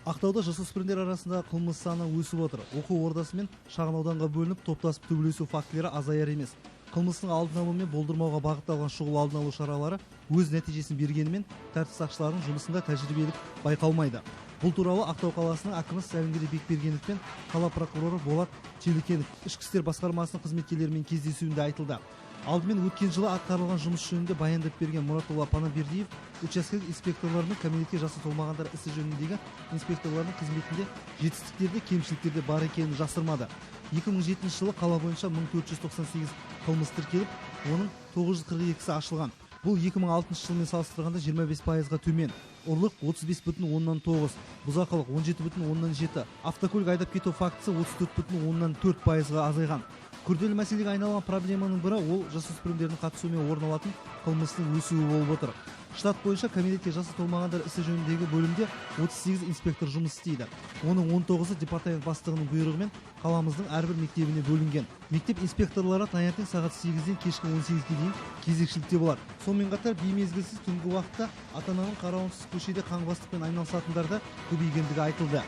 Ақтауда жасөспірімдер арасында қылмыс саны өсіп отыр. Оқу ордасы мен шағын ауданға бөлініп топтасып төбелесу фактілері азаяр емес. Қылмыстың алдын алу мен болдырмауға бағытталған шұғыл алдын алу шаралары өз нәтижесін бергенімен тәртіп сақшыларының жұмысында тәжірибелік байқалмайды. Бұл туралы Ақтау қаласының әкімі Сәлімгерей Бекбергенов пен қала прокуроры Болат Челекенов ішкі істер басқармасының қызметкерлерімен кездесуінде айтылды. Алдымен өткен жылы атқарылған жұмыс жөнінде баяндап берген Мұратолла Панабердиев учаскелік инспекторларының кәмелетке жасы толмағандар ісі жөніндегі инспекторлардың қызметінде жетістіктерде, кемшіліктерде бар екенін жасырмады. 2007 жылы қала бойынша 1498 қылмыс тіркеліп, оның 942-сі ашылған. Бұл 2006 жылмен салыстырғанда 25%-ға төмен. Ұрлық 35,9, бұзақылық 17,7, автокөлік айдап кету фактісі 34,4%-ға азайған. Күрделі мәселеге айналған проблеманың бірі ол жасөспірімдердің қатысуымен орын алатын қылмыстың өсуі болып отыр. Штат бойынша кәмелетке жасы толмағандар ісі жөніндегі бөлімде 38 инспектор жұмыс істейді. Оның 19-ы департамент бастығының бұйрығымен қаламыздың әрбір мектебіне бөлінген. Мектеп инспекторлары таңертең сағат 8-ден кешкі 18-ге дейін кезекшілікте болады. Сонымен қатар беймезгілсіз түнгі уақытта ата-ананың қарауынсыз көшеде қаңғыбастықпен айналысатындар да көбейгендігі айтылды.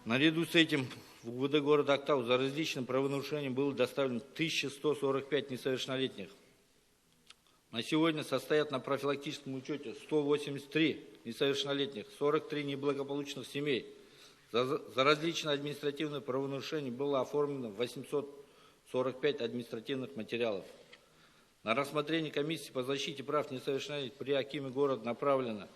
Наряду с этим в УВД города Актау за различным правонарушением было доставлено 1145 несовершеннолетних. На сегодня состоят на профилактическом учете 183 несовершеннолетних, 43 неблагополучных семей. За различные административные правонарушения было оформлено 845 административных материалов. На рассмотрение комиссии по защите прав несовершеннолетних при акиме города направлено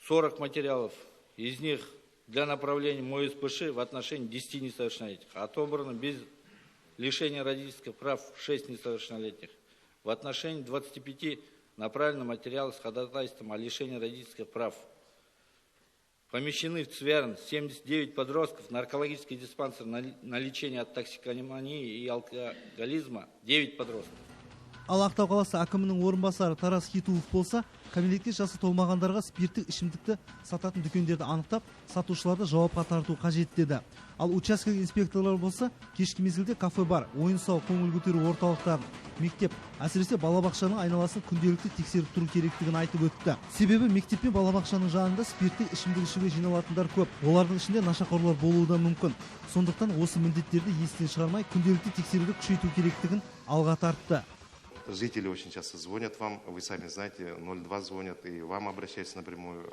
40 материалов, из них для направления МОСПШ в отношении 10 несовершеннолетних. Отобрано без лишения родительских прав 6 несовершеннолетних. В отношении 25 направлено материалы с ходатайством о лишении родительских прав. Помещены в ЦВЕРН 79 подростков, наркологический диспансер на лечение от токсикомании и алкоголизма 9 подростков. Ал Ақтау қаласы әкімінің орынбасары Тарас Хитуов болса, кәмелетке жасы толмағандарға спирттік ішімдікті сататын дүкендерді анықтап, сатушыларды жауапқа тарту қажет деді. Ал учаскелік инспекторлар болса, кешкі мезгілде кафе-бар, ойын-сауық, көңіл көтеру орталықтарын, мектеп, әсіресе балабақшаның айналасын күнделікті тексеріп тұру керектігін айтып өтті. Себебі мектеп пен балабақшаның жанында спирттік ішімдік ішуге жиналатындар көп. Олардың ішінде нашақорлар болуы да мүмкін. Сондықтан осы міндеттерді естен шығармай, күнделікті тексеруді күшейту керектігін алға тартты. Жители очень часто звонят вам, вы сами знаете, 02 звонят, и вам обращаются напрямую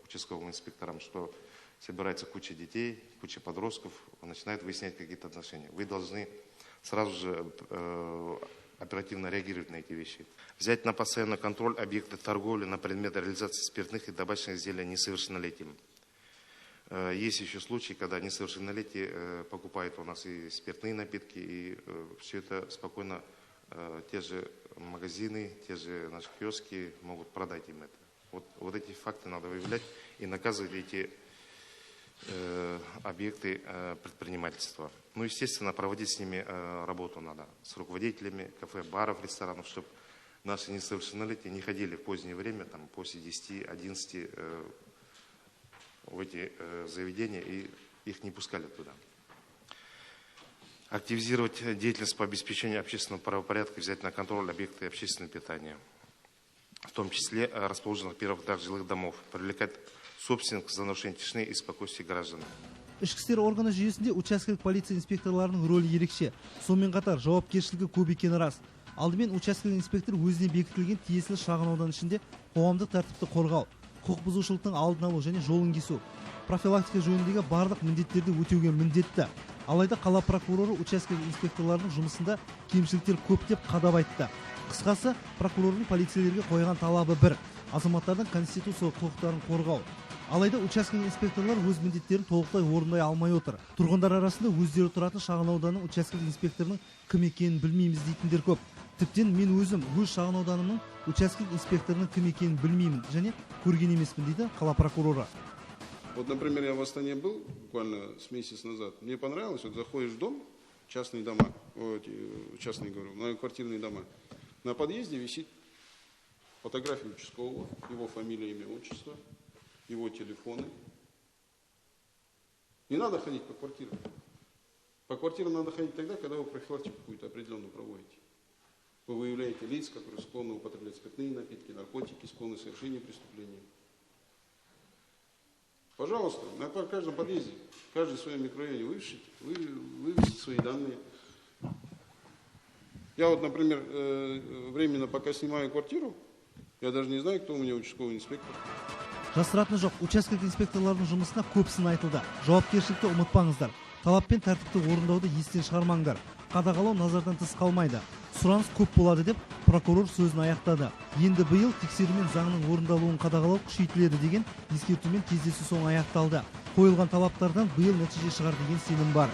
участковым инспекторам, что собирается куча детей, куча подростков, начинают выяснять какие-то отношения. Вы должны сразу же оперативно реагировать на эти вещи. Взять на постоянный контроль объекты торговли на предмет реализации спиртных и табачных изделий несовершеннолетним. Есть еще случаи, когда несовершеннолетние покупают у нас и спиртные напитки, и все это спокойно те же магазины, те же наши киоски могут продать им это. Вот эти факты надо выявлять и наказывать эти объекты предпринимательства. Ну, естественно, проводить с ними работу надо, с руководителями кафе, баров, ресторанов, чтобы наши несовершеннолетние не ходили в позднее время, там, после 10-11 в эти заведения и их не пускали туда. Активизировать деятельность по обеспечению общественного правопорядка, взять на контроль объекты общественного питания, в том числе расположенных в первых этажах жилых домов, привлекать собственников за нарушение тишины и спокойствия граждан. Ішкі істер органы жүйесінде учаскелік полиция инспекторларының рөлі ерекше. Сонымен қатар жауапкершілігі көп екені рас. Алдымен учаскелік инспектор өзіне бекітілген тиесілі шағын аудан ішінде қоғамдық тәртіпті қорғау, құқық бұзушылықтың алдын алу және жолын кесу, профилактика жөніндегі барлық міндеттерді өтеуге міндетті. Алайда қала прокуроры учаскелік инспекторларының жұмысында кемшіліктер көп деп қадап айтты. Қысқасы, прокурордың полицейлерге қойған талабы бір: азаматтардың конституциялық құқықтарын қорғау. Алайда учаскелік инспекторлар өз міндеттерін толықтай орындай алмай отыр. Тұрғындар арасында өздері тұратын шағын ауданның учаскелік инспекторының кім екенін білмейміз дейтіндер көп. Тіптен мен өзім өз шағын ауданымның учаскелік инспекторының кім екенін білмеймін және көрген емеспін дейді қала прокуроры. Вот, например, я в Астане был буквально с месяц назад. Мне понравилось, вот заходишь в дом, частные дома, частные, говорю, многоквартирные дома. На подъезде висит фотография участкового, его фамилия, имя, отчество, его телефоны. Не надо ходить по квартирам. По квартирам надо ходить тогда, когда вы профилактику какую-то определенную проводите. Вы выявляете лиц, которые склонны употреблять спиртные напитки, наркотики, склонны к совершению преступлений. Пожалуйста, на каждом подъезде, каждый в своем микрорайоне вывесите свои данные. Я вот, например, временно пока снимаю квартиру, я даже не знаю, кто у меня участковый инспектор. Жасыратыны жоқ, учаскелік инспекторлардың жұмысына көп сын айтылды. Жауапкершілікті ұмытпаңыздар. Талап пен тәртіпті орындауды естен шығармаңдар. Қадағалау назардан тыс қалмайды. Сұраныс көп болады деп прокурор сөзін аяқтады. Енді биыл тексерумен заңның орындалуын қадағалау күшейтіледі деген ескертумен кездесу соңы аяқталды. Қойылған талаптардан биыл нәтиже шығар деген сенім бар.